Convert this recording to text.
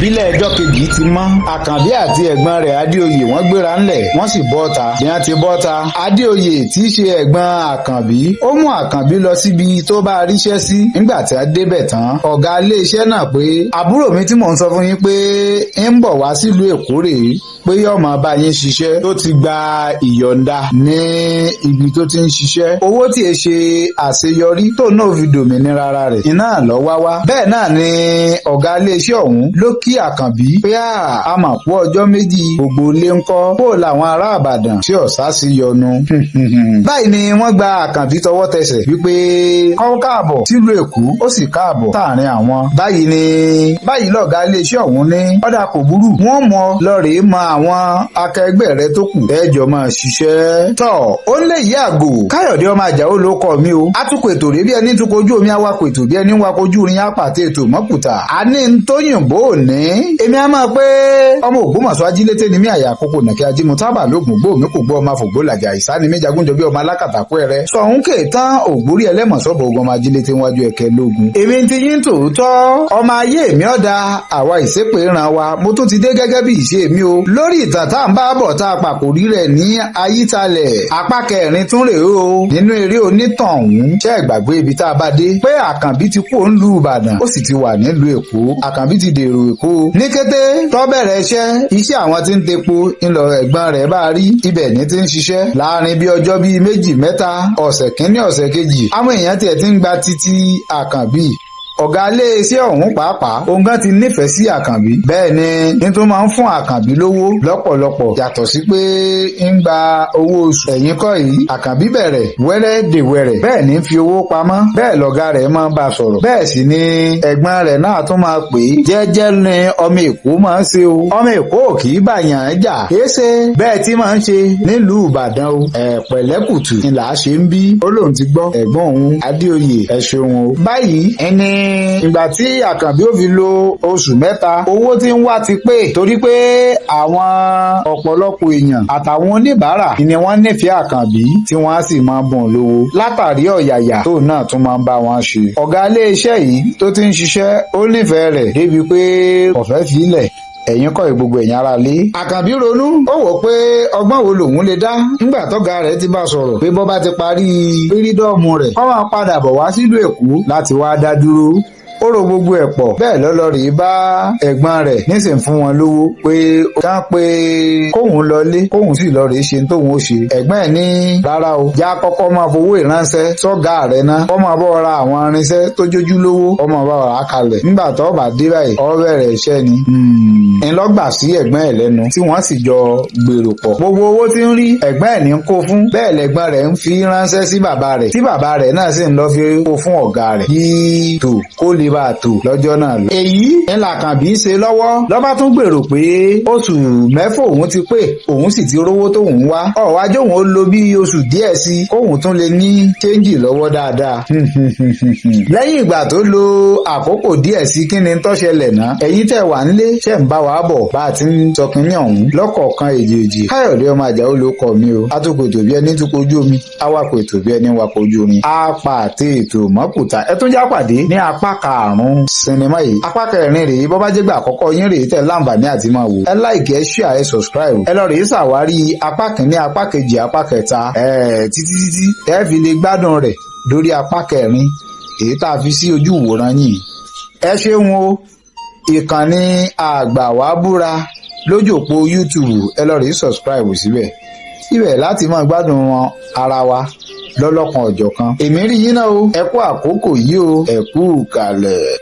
Bílẹ̀ ẹjọ́ kejì ti mọ́, Àkànbí àti ẹ̀gbọ́n rẹ̀ Adéoyè, wọ́n gbéra ńlẹ̀, wọ́n sì bọ́ta. Bí wọ́n ti bọ́ta, Adéoyè tí í ṣe ẹ̀gbọ́n Àkànbí, ó mú Àkànbí lọ síbi tó bá ríṣẹ́ sí. Nígbà tí a débẹ̀ tán, ọ̀gá iléeṣẹ́ náà pé, "Àbúrò mi tí mò ń sọ fún yín pé ń bọ̀ wá sílùú Èkó rèé, pé yóò máa bá yín ṣiṣẹ́, tó ti gba ìyọ̀ǹda ní ibi tó ti ń ṣiṣẹ́, owó tí e ṣe àṣeyọrí tó náà fi dòmìnira ara rẹ̀ iná lọ wá wá." Bẹ́ẹ̀ náà ni ọ̀gá iléeṣẹ́ ọ̀hún ló kí Àkànbí pé, "A mà kú ọjọ́ méjì, gbogbo ilé ń kọ́? Kó làwọn ará Ìbàdàn tí ọ̀sá sí yọnu?" Báyìí ni wọ́n gba Àkànbí tọwọ́ tẹsẹ̀ wípé kó káàbọ̀ sílùú Èkó, ó sì káàbọ̀ sáàrin àwọn. Báyìí ni báyìí lọ̀gá iléeṣẹ́ ọ̀hún ní, "Ọ̀dà, kò burú, wọ́n mọ lọ́ọ̀rẹ́ mọ àwọn akẹgbẹ́ rẹ tó kù, ẹjọ́ máa ṣiṣẹ́." Tọ́ ó ń lè yí àgò. Káyọ̀dé ọmọ Àjàó ló kọ́ mi o. Atukọ̀ ètò rèé bí ẹni tukọ̀ ojú omi, awakọ̀ ètò bí ẹni wakọ̀ ojú irin, apàtẹ ètò mọ́kùtà. A ní ń tóyìnbó ní. Èmi á máa pé ọmọ Ògbómọ̀ṣọ́ ajílété ni mí, àyà àkókò nàkí ajímù tábà lóògùn gbó mi kò gbọ́, ọmọ àfògbó làjà ìsáni méjagúnjọ bí ọmọ alákàtàkù ẹrẹ sọ̀hún kèétán ògbórí ẹlẹ́mọ̀sọ́bọ̀ ogun ọmọ ajílété wájú ẹ̀kẹ́ lógun. Èmi ti yín tòótọ́, ọmọ ayé mi ọ̀dà àwa ìsépè ràn wa. Mo tún ti dé gẹ́gẹ́ bí ìṣe mi o lórí ìtàn tá à ń bá bọ̀, tá a pàkórí rẹ̀ ní Ayítalẹ̀. Apá kẹrin tún rèé o nínú eré onítàn ọ̀hún. Ṣé ẹ gbàgbé ibi tá a bá dé pé Àkànbí ti kú òun lu Ìbàdàn, ó sì ti wà nílùú Èkó? Àkànbí ti dèrò Èkó. Ní kété tó bẹ̀rẹ̀ iṣẹ́, iṣẹ́ àwọn tí ń tepo ńlọ ẹ̀gbọ́n rẹ̀ bá rí, ibẹ̀ ní ti ń ṣiṣẹ́. Láàrin bí ọjọ́ bíi 2, 3, ọ̀sẹ̀ kínní, ọ̀sẹ̀ kejì, àwọn èèyàn tiẹ̀ ti ń gba títí Àkànbí. Ọ̀gá iléeṣẹ́ ọ̀hún pàápàá, òun gan ti nífẹ̀ẹ́ sí Àkànbí. Bẹ́ẹ̀ ni ní tó máa ń fún Àkànbí lówó lọ́pọ̀lọpọ̀, yàtọ̀ sí pé ń gba owó oṣù. Ẹ̀yìn kọ́ yìí, Àkànbí bẹ̀rẹ̀ wẹ́rẹ́ dè wẹ́rẹ́, bẹ́ẹ̀ ní fi owó pamọ́, bẹ́ẹ̀ lọ̀gá rẹ̀ máa ń bá a sọ̀rọ̀, bẹ́ẹ̀ sì ni ẹ̀gbọ́n rẹ̀ náà tún máa pè é. Jẹ́jẹ́ ni ọmọ Èkó máa ń ṣe o, ọmọ Èkó kì í bàyàn jà, kìí ṣe bẹ́ẹ̀ tí máa ń ṣe nílùú Ìbàdàn o, ẹ̀ pẹ̀lẹ́kùtù ni là á ṣe ń bí. Ó lóun ti gbọ́, ẹ̀gbọ́n òun Adéoyè, ẹ ṣeun o. Báyìí ẹni ìgbà tí Àkànbí ó fi lo oṣù 3, owó tí ń wá ti pé, torí pé àwọn ọ̀pọ̀lọpọ̀ èèyàn àtàwọn oníbàárà ni wọ́n nífẹ̀ẹ́ Àkànbí, tí wọ́n á sì máa bùn lówó látàrí ọ̀yàyà tóun náà tún máa ń bá wọn ṣe. Ọ̀gá iléeṣẹ́ yìí tó ti ń ṣiṣẹ́, ó nífẹ̀ẹ́ rẹ̀ débi pé ọ̀fẹ́ fílẹ̀. Ẹ̀yin kọ́, gbogbo ẹ̀yin ará lé. Àkànbí ronú, ó wò pé ọgbọ́n wo lòun lè dá nígbà tọ́gá rẹ̀ ti bá sọ̀rọ̀ pé bọ́ bá ti parí freedom rẹ̀, kó máa padà bọ̀ wá sílùú Èkó láti wá dá dúró. Ó ro gbogbo ẹ̀ pọ̀, bẹ́ẹ̀ lọ́lọ́rìí bá ẹ̀gbọ́n rẹ̀ nísìn fún wọn lówó pé ká pé kóun lọlé, kóun sì lọ rèé ṣe tóun ó ṣe. Ẹ̀gbọ́n ẹ̀ ní, "Rárá o, já kọ́kọ́ máa fowó ìránṣẹ́ sọ́gà rẹ̀ ná, kọ́ máa bọ́ ra àwọn irinṣẹ́ tó jójú lówó, kọ́ máa bá ra kalẹ̀. Nígbà tó bá dé báyìí, ó bẹ̀rẹ̀ iṣẹ́ ni." Ńlọgbà sí ẹ̀gbọ́n ẹ̀ lẹ́nu, tí wọ́n sì jọ gbèrò pọ̀. Gbogbo owó tí ń rí, ẹ̀gbọ́n ẹ̀ ní ń kó fún, bẹ́ẹ̀ lẹ́gbọ́n rẹ̀ ń fi ránṣẹ́ sí bàbá rẹ̀, tí bàbá rẹ̀ náà sì ń lọ fi kó fún ọ̀gá rẹ̀, kí tò kó lè bá a tò lọ́jọ́ náà lọ. Èyí ńlá Àkànbí ṣe lọ́wọ́ lọ́ba tún gbèrò pé oṣù 6 òun ti pé, òun sì ti rówó tóun wá, ọ̀wájú òun ó lo bí oṣù díẹ̀ sí kóun tún lè ní change lọ́wọ́ dáadáa. Lẹ́yìn ìgbà tó lo àkókò díẹ̀ sí, kí ni tó ṣẹlẹ̀ náà? Ẹ̀yin tẹ̀ wà nílé, ṣẹ̀ ń bá wa bọ̀ bá a ti ń sọkin ní ọ̀hún lọ́kọ̀ọ̀kan èjèèjì. Káyọ̀dé ọmọ Àjàó ló kọ mi o. Atukọ̀ ètò bí ẹni tukọ̀ ojú omi, awakọ̀ ètò bí ẹni wakọ̀ ojú orin, apá àti ètò mọ́kùtà. Ẹ tún já pàdé ní apá karùn-ún sinimá yìí. Apá kẹrin rèé. Bọ́ bá jẹ́ gbà àkọ́kọ́ yín rèé tẹ̀ láǹfààní àti máa wò, ẹ like, ẹ share, ẹ subscribe, ẹ lọ rèé ṣàwárí apá kìíní, apá kejì, apá kẹta, ẹ títí títí ẹ fi lè gbádùn rẹ̀ lórí apá kẹrin èyí tá a fi sí ojú ìwòran yìí. Ẹ ṣeun o. Ìkànnì Àgbàwábúra lójú òpó YouTube, ẹ lọ rèé subscribe síbẹ̀, síbẹ̀ láti máa gbádùn wọn ara wa lọ́lọ́kan ọ̀jọ̀kan. Èmi rí yín náà o. Ẹ kú àkókò yìí o, ẹ kú kalẹ̀.